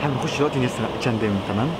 احنا بنخش دلوقتي نسرق اتش اند ام. تمام.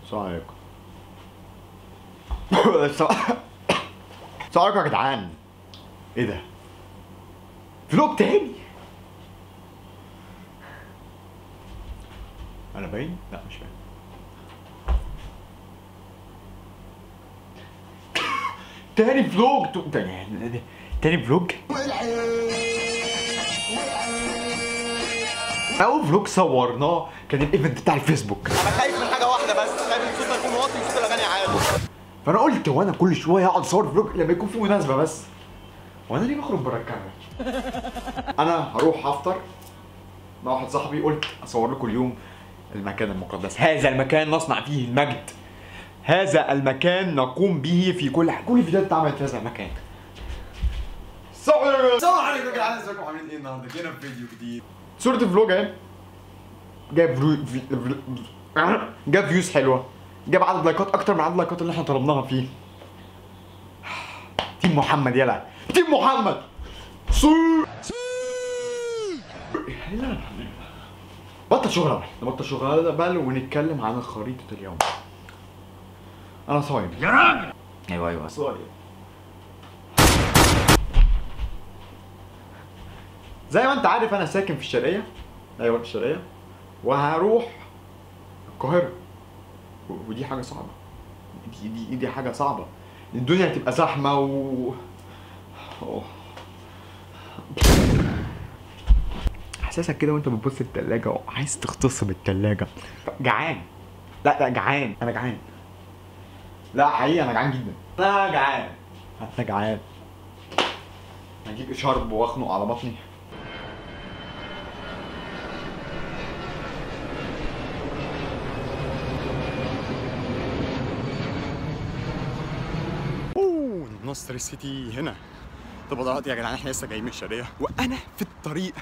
السلام عليكم. السلام عليكم يا جدعان. ايه ده؟ vlog تاني؟ انا باين؟ لا مش باين. تاني vlog، تاني vlog. اول vlog صورناه كان ال event بتاع الفيسبوك. انا خايف من حاجة واحدة بس، خايف ان صوتنا يكون واطي وصوت الاغاني عالي. فانا قلت وانا كل شوية اقعد اصور vlog لما يكون في مناسبة بس. وانا ليه بخرج بره الكاميرا؟ انا هروح افطر مع واحد صاحبي، قلت اصور لكم اليوم المكان المقدس. هذا المكان نصنع فيه المجد، هذا المكان نقوم به في كل الفيديوهات اتعملت في هذا المكان. السلام عليكم يا جدعان، ازيكم عاملين ايه النهارده؟ جينا في فيديو جديد. صورة ال vlog اهي، جاب views حلوة، جاب عدد لايكات اكتر من عدد اللايكات اللي احنا طلبناها فيه. team محمد، يلا team محمد. بطل شغل، نبطل شغل بل ونتكلم عن خريطة اليوم. انا صايم يا راجل. ايوه صايم. زي ما انت عارف انا ساكن في الشرقية. ايوه في الشرقية، وهروح القاهرة، ودي حاجة صعبة. دي حاجة صعبة. الدنيا هتبقى زحمة و احساسك كده وانت بتبص التلاجة وعايز تغتصب التلاجة. جعان. لا جعان، انا جعان. لا حقيقي انا جعان جدا. انا جعان، انا جعان. هجيب شرب واخنق على بطني. اوه نصر سيتي هنا. طب دلوقتي يا جدعان احنا لسه جايين من الشرقية وانا في الطريق.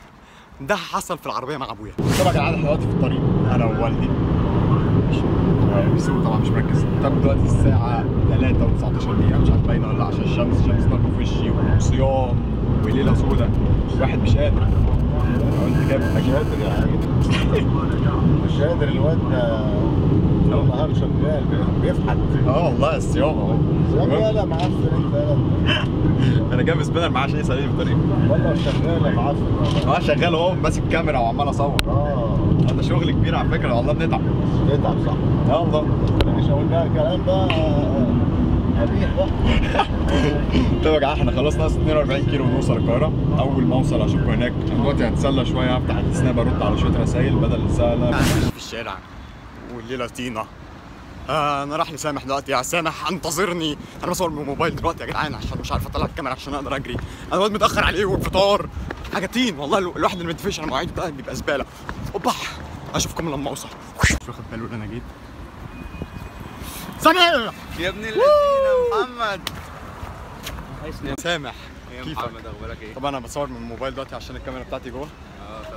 ده حصل في العربية مع ابويا. طبعا يا جدعان احنا دلوقتي في الطريق انا ووالدي بيسوق، طبعا مش مركز. طب دلوقتي الساعة 3:19 دقيقة، مش عارف باينة ولا عشان الشمس ضاربة في وشي وصيام وليلة سودة، الواحد مش قادر. قلت جاب مش قادر يا حبيبي، مش قادر. الواد ده طول النهار شغال بيفحت. والله الصيام اهو. يلا معفن انت. يلا انا جايب spinner معاه عشان يسألني في الطريق. والله شغال يا معفن. شغال اهو، ماسك كاميرا وعمال اصور. هذا شغل كبير على فكرة، والله بنتعب. بتتعب صح. والله مش هقول بقى كلام بقى قبيح بقى. طب يا جماعة احنا خلصنا 42 كيلو ونوصل القاهرة. اول ما اوصل اشوفكم هناك. انا دلوقتي هتسلى شوية، هفتح السناب ارد على شوية رسايل بدل السهلة. في الشارع والليلة طينه. انا راح لسامح دلوقتي. يا سامح انتظرني، انا بصور من الموبايل دلوقتي يا جدعان عشان مش عارف اطلع الكاميرا عشان اقدر اجري. انا الواد متاخر عليه والفطار حاجة طين والله. الواحد اللي ما بيتفقش على مواعيده ده بيبقى زبالة. اوبا اشوفكم لما اوصل. مش واخد باله ان انا جيت. سامح يا ابن اللذينه. محمد سامح كيفك؟ محمد اخبارك ايه؟ طبعا انا بصور من الموبايل دلوقتي عشان الكاميرا بتاعتي جوه.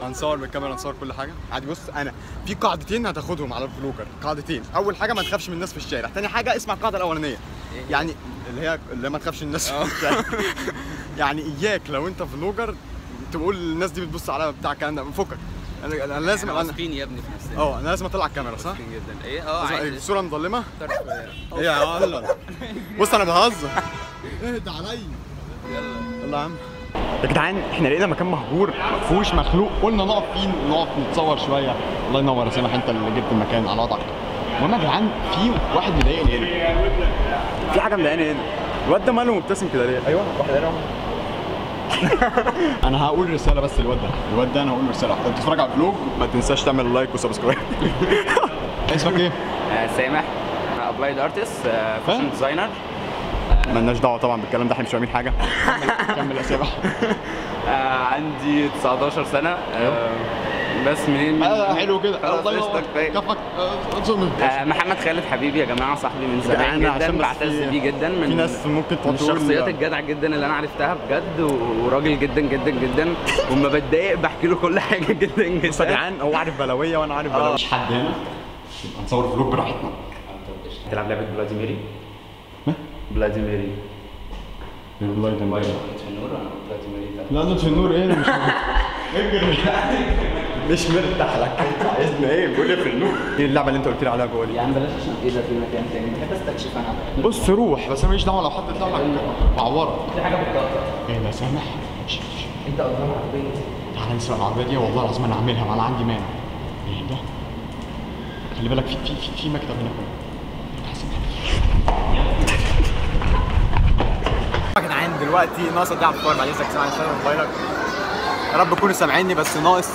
هنصور بالكاميرا، نصور كل حاجة عادي. بص انا في قاعدتين هتاخدهم على ال vlogger، قاعدتين. اول حاجة ما تخافش من الناس في الشارع. تاني حاجة اسمع القاعدة الاولانية، يعني اللي هي اللي ما تخافش من الناس في الشارع. يعني اياك لو انت vlogger تقول الناس دي بتبص على بتاع الكلام ده، فكك. انا لازم واثقين يا ابني في نفسنا. انا لازم اطلع الكاميرا صح؟ واثقين جدا. ايه عادي. الصورة مظلمة؟ ايه يا الله. بص انا بهزر. اهدى عليا. يلا يلا يا عم. يا جدعان احنا لقينا مكان مهجور مفيهوش مخلوق، قلنا نقف فيه، نقف نتصور شوية. الله ينور يا سامح، انت اللي جبت المكان على وضعك. المهم يا جدعان في واحد مضايقني هنا، في حاجة مضايقاني هنا. الواد ده ماله مبتسم كده ليه؟ ايوه واحد هنا. انا هقول رسالة بس للواد ده، الواد ده انا هقول له رسالة. لو بتتفرج على ال vlog ما تنساش تعمل like و subscribe. اسمك ايه؟ سامح، applied artist، fashion designer. مالناش دعوه طبعا بالكلام ده، احنا مش فاهمين حاجة. كمل يا سامح. عندي 19 سنة. بس منين؟ حلو كده. الله ينور. كفك. محمد خالد حبيبي يا جماعة، صاحبي من زمان جدا، بعتز بيه جدا، من في ناس ممكن من الشخصيات الجدعه جدا اللي انا عرفتها بجد، وراجل جدا جدا جدا، وما بتضايق بحكي له كل حاجة جدا جدا. بص يا جدعان هو عارف بلاويه وانا عارف بلاويه. مش حد هنا، يبقى نصور vlog براحتنا. تلعب لعبه Bloody Mary؟ Bloody Mary. Bloody Mary. في النور ولا Bloody Mary ده؟ لا ده في النور. ايه مش مرتاح لك. انت عايزنا ايه؟ بقول لي في النور. ايه اللعبة اللي انت قلت لي عليها جوه دي؟ يا عم بلاش، عشان ايه ده في مكان تاني بحب استكشف انا. بص روح، بس انا ماليش دعوه لو حد طلع لك بعورك. في حاجة بتطقطق. ايه ده سامح؟ انت قدام العربية. تعالى نسرق العربية دي، والله العظيم انا هعملها ولا عندي مانع. ايه ده؟ خلي بالك في في في, في مكتب هناك. يا جدعان دلوقتي ناقص ادي على الفطار. بعد اذنك سامعني شغل موبايلك. يا رب تكونوا سامعيني، بس ناقص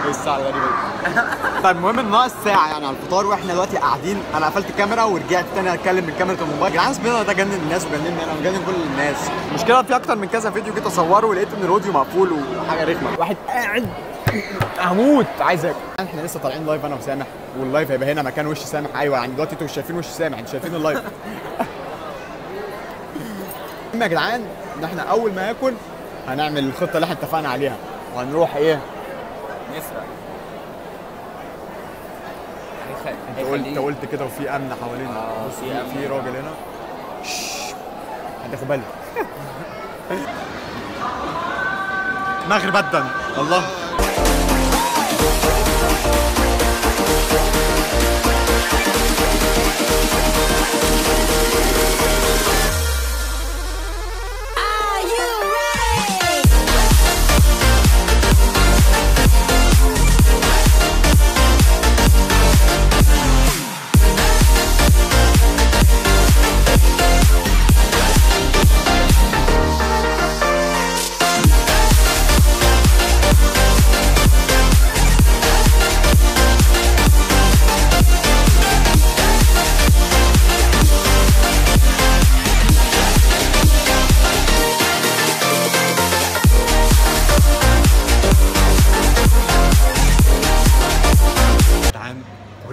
ايه الساعة الغريبة دي؟ طيب المهم ان ناقص ساعة يعني على الفطار، واحنا دلوقتي قاعدين. انا قفلت الكاميرا ورجعت تاني اتكلم من كاميرا الموبايل. يا جدعان سبينا ده جنن الناس وجنني انا وجنن كل الناس. المشكلة في اكتر من كذا فيديو جيت اصوره ولقيت ان ال audio مقفول وحاجة رخمة. واحد قاعد هموت عايز اكل. احنا لسه طالعين live انا وسامح، وال live هيبقى هنا مكان وش سامح. ايوه يعني دلوقتي انتوا مش شايفين وش سامح، انتوا شايفين ال live. المهم يا جدعان ان احنا اول ما اكل هنعمل الخطة اللي احنا اتفقنا عليها، وهنروح ايه؟ نسرق. انت قلت كده وفي امن حوالينا. بص في راجل هنا. هتاخد بالك. مغرب أذن. الله.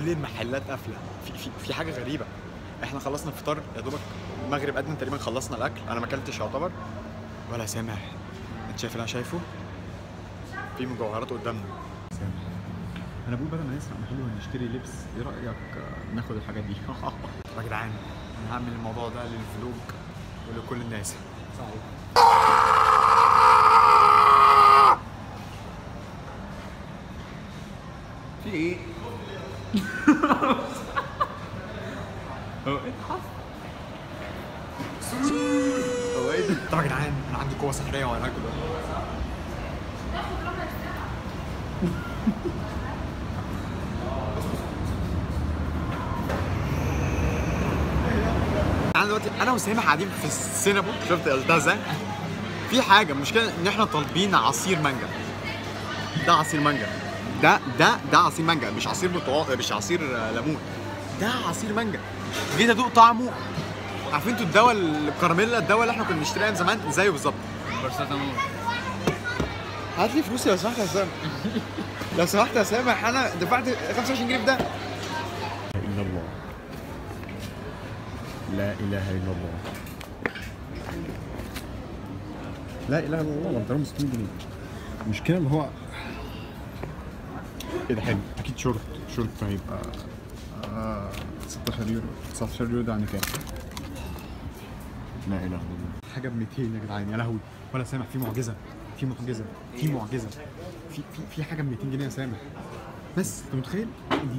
المحلات قافله، في حاجة غريبة. احنا خلصنا الفطار يا دوبك المغرب أذن تقريبا، خلصنا الاكل، انا ما اكلتش يعتبر ولا سامح. انت شايف اللي انا شايفه؟ في مجوهرات قدامنا. سامح انا بقول بدل ما نسرق محل ونشتري لبس، ايه رايك ناخد الحاجات دي؟ يا جدعان انا هعمل الموضوع ده لل vlog ولكل الناس. صحيح. في ايه؟ هو ايه حصل؟ هو ايه ده؟ طب يا جدعان انا عندي قوة سحرية وانا هاكل. انا دلوقتي انا وسامح قاعدين في السينابون، شفت قلتها ازاي؟ في حاجة، المشكلة ان احنا طالبين عصير مانجا. ده عصير مانجا، ده ده ده عصير مانجا، مش عصير برتقال، مش عصير ليمون، ده عصير مانجا. جيت ادوق طعمه، عارفين انتوا الدواء الكراميلا، الدواء اللي احنا كنا بنشتريها من زمان زيه بالظبط. هات لي فلوسي لو سمحت يا سامح. لو سمحت يا سامح، انا دفعت 25 جنيه في ده. لا اله الا الله، لا اله الا الله، لا اله الا الله. بنطلون 600 جنيه. المشكلة اللي هو ايه ده؟ حلو اكيد. شورت، شورت هيبقى 16 يورو. 19 يورو ده يعني كام؟ لا اله الا الله. حاجة ب 200 يا جدعان، يا لهوي. ولا سامح في معجزه، في معجزه، في معجزه، في في في حاجة ب 200 جنيه يا سامح. بس انت متخيل؟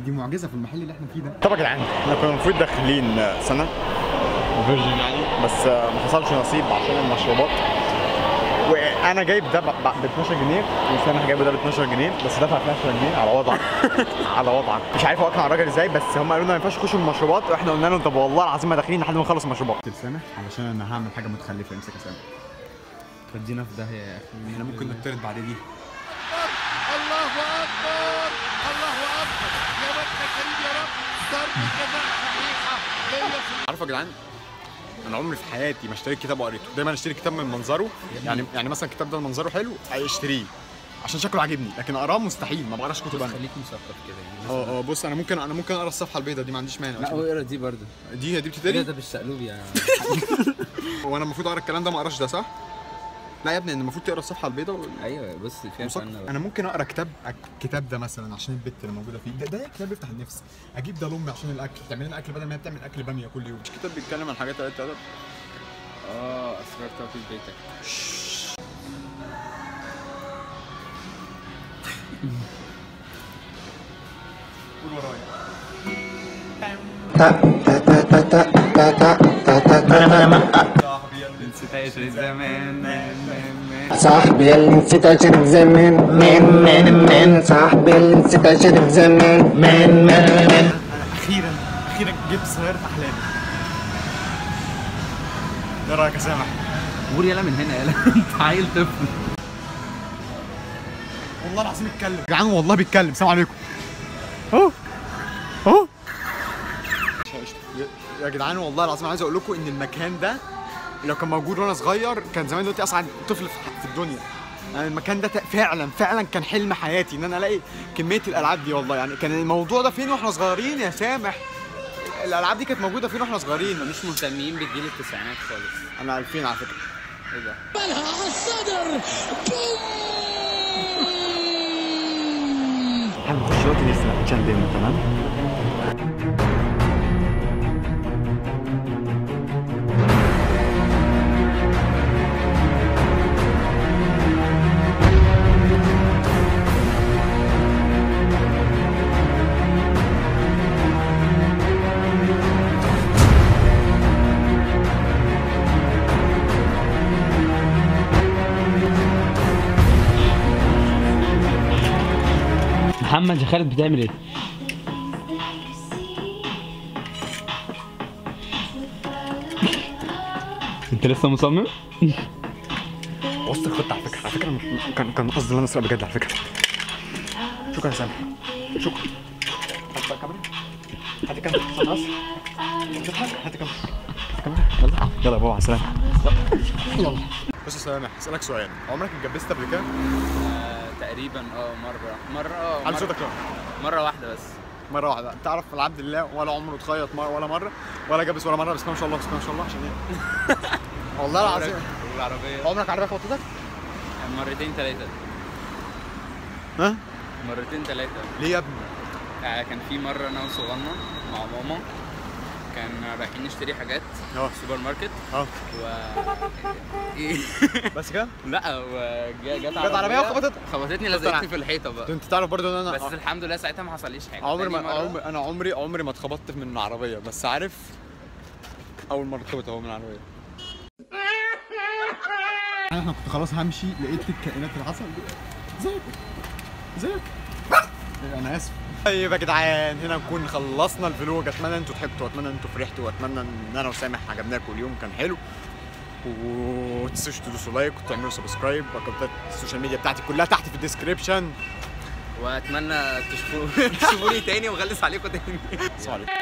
دي معجزه في المحل اللي احنا فيه ده. طب يا جدعان احنا كنا المفروض داخلين سنة فيرجن يعني، بس ما حصلش نصيب عشان المشروبات. وانا جايب ده ب 12 جنيه وسامح جايبه ده ب 12 جنيه، بس دفع 12 جنيه على وضعك. على وضعك. مش عارف اقنع الراجل ازاي، بس هم قالوا لنا ما ينفعش تخشوا المشروبات، واحنا قلنا لهم طب والله العظيم ما داخلين لحد ما نخلص المشروبات. سامح علشان انا هعمل حاجة متخلفة. امسك يا سامح. تودينا في داهية يا اخي، احنا ممكن نطرد بعد دي. الله اكبر، الله اكبر يا رب كريم يا رب. ضربه جزاء صحيحه. عارفه يا جدعان انا عمري في حياتي ما اشتريت كتاب وقريته، دايما اشتري كتاب من منظره، يعني مثلا الكتاب ده منظره حلو اشتريه عشان شكله عاجبني، لكن اقراه مستحيل، ما بقراش كتب انا. خليك مثقف كده يعني. بص انا ممكن اقرا الصفحة البيضاء دي، ما عنديش مانع. لا اقرا دي برضه. دي بتتقري؟ ده بالشقلوب يا. هو انا المفروض اقرا الكلام ده ما اقراش ده صح؟ لا يا ابني المفروض تقرا الصفحة البيضاء. ايوه بص فيها. انا ممكن اقرا الكتاب ده مثلا عشان البت اللي موجودة فيه ده كتاب بيفتح النفس. اجيب ده لامي عشان الاكل، تعمل لنا اكل بدل ما هي بتعمل اكل باميه كل يوم. مش كتاب بيتكلم عن حاجات قلت ادب. اسرار توفيق بيتك. قول ورايا. صاحبي اللي نسيت عشرة زمان مان مان مان، صاحبي اللي نسيت عشرة زمان مان مان مان. اخيرا اخيرا جبت سيارة احلامي. ايه رايك يا سامح؟ قول يلا من هنا يلا. انت عيل طفل والله العظيم. اتكلم جعان والله بيتكلم. السلام عليكم. اهو اهو يا جدعان، والله العظيم عايز اقول لكم ان المكان ده لو كان موجود وانا صغير كان زمان دلوقتي اسعد طفل في الدنيا. يعني المكان ده فعلا فعلا كان حلم حياتي ان انا الاقي كمية الالعاب دي والله. يعني كان الموضوع ده فين واحنا صغيرين يا سامح؟ الالعاب دي كانت موجودة فين واحنا صغيرين؟ مش مهتمين بالجيل التسعينات خالص. انا 2000 على فكرة. ايه ده؟ بالها على الصدر. احنا بنخش دلوقتي نسرق عشان دايما. تمام؟ محمد يا خالد بتعمل ايه؟ انت لسه مصمم؟ وسط الخطة على فكرة، على فكرة كان قصدي ان انا اسرق بجد على فكرة. شكرا يا سامح، شكرا. هات بقى كاميرا، هات الكاميرا خلاص. تضحك؟ هات الكاميرا، هات الكاميرا. يلا يلا يا بابا على السلامة. يلا. بص يا سامح، اسألك سؤال، عمرك اتجبست قبل كده؟ تقريبا مرة على صوتك. مرة واحدة بس. مرة واحدة. تعرف العبد لله ولا عمره اتخيط مرة ولا مرة ولا جبس ولا مرة، بس ما شاء الله بس ما شاء الله عشان ايه؟ والله العظيم. والعربية عمرك عربية خبطتك؟ مرتين ثلاثة. ها؟ مرتين ثلاثة. ليه يا ابني؟ كان في مرة أنا وصغنن مع ماما كان رايحين نشتري حاجات في السوبر ماركت. و ايه بس كده؟ لا، وجت عربية وخبطتك. خبطتني، لزقتني في الحيطة بقى. انت تعرف برضو ان انا بس الحمد لله ساعتها ما حصليش حاجة. عمري ما عمري انا عمري ما اتخبطت من عربية، بس عارف اول مرة اتخبط اهو من عربية. انا كنت خلاص همشي لقيت الكائنات العسل زيك زيك. انا اسف. طيب يا جدعان، هنا نكون خلصنا ال vlog. اتمنى انتوا ضحكتوا، واتمنى انتوا فرحتوا، واتمنى ان انا وسامح عجبناكم واليوم كان حلو. ومتنسوش تدوسوا like وتعملوا subscribe، واكونتات ال social media بتاعتي كلها تحت في ال description. واتمنى تشوفوني تاني واغلس عليكم تاني. سلام عليكم.